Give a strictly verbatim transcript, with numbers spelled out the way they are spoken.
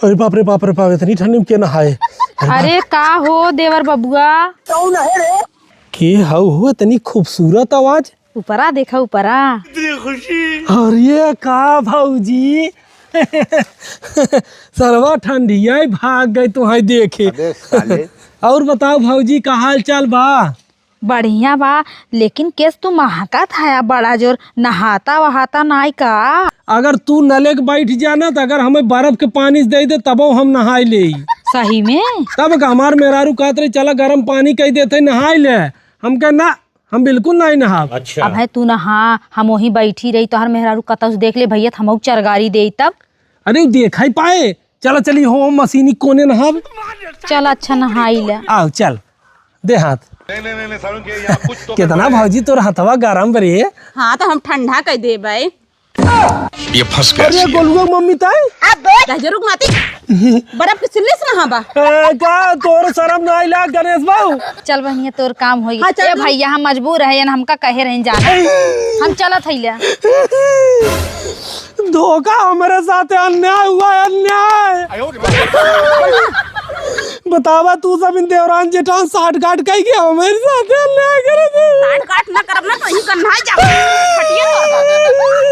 अरे बाप रे, बाप रे, बाप, इतनी ठंडी में के नहाए? अरे बाप। अरे का हो देवर बबुआ? कौन है रे? के हऊ हो, इतनी खूबसूरत आवाज? ऊपरा देखा, ऊपरा। अरे का भौजी, सरवा ठंडिया ही भाग गए तुहाई देखे। अबे साले। और बताओ भौजी, का हाल चाल बा? बढ़िया बा, लेकिन केस तू महकत है बड़ा जोर, नहाता वहाता नाई का? अगर तू नले के बैठ जाना त अगर हमें बर्फ के पानी दे दे तबो हम नहाई ले। सही में? तब का हमार मेहरारू कहत रही, "चला गरम पानी कई देते, नहाई ले।" हम कहे, "ना, हम बिल्कुल नाई नहाब।" अच्छा। अब है तू नहा, हम वहीं बैठी रही, तोहर मेहरारू कतौ से देख ले भैया, त हमहू चरगारी देई तब। अरे उ देखाई पाए, चला चली हो मशीनी कोने नहाब। चल अच्छा नहाई ले। आओ चल, दे हाथ। नहीं, नहीं, नहीं, नहीं, सारुण के यहाँ कुछ तो कितना गड़बड़ है। भौजी तोर हथवा गरम बरे। हाँ, तो हम ठंडा कर देबै। ये फंस गया अरे सी। गोलुआ मम्मी ताई। अब दहजरुक नाती। बर्फ के सिल्ले से नहाबा। ए, का तोर शरम ना आइला गणेश बाबू? चल बहनिया, तोर काम होई। हाँ, चल ए तू। भैया, हम मजबूर है, हमका कहे रहे जाना। हम चलत हई ले। धोखा, हमरे साथे अन्याय हुआ है, अन्याय। बतावा तू सब इन देवरान जेठान साठगांठ कई के हमरे साथे अन्याय करे थे। साठगांठ ना करब ना तो यहीं कन्हाई जाओ। हटिए तो।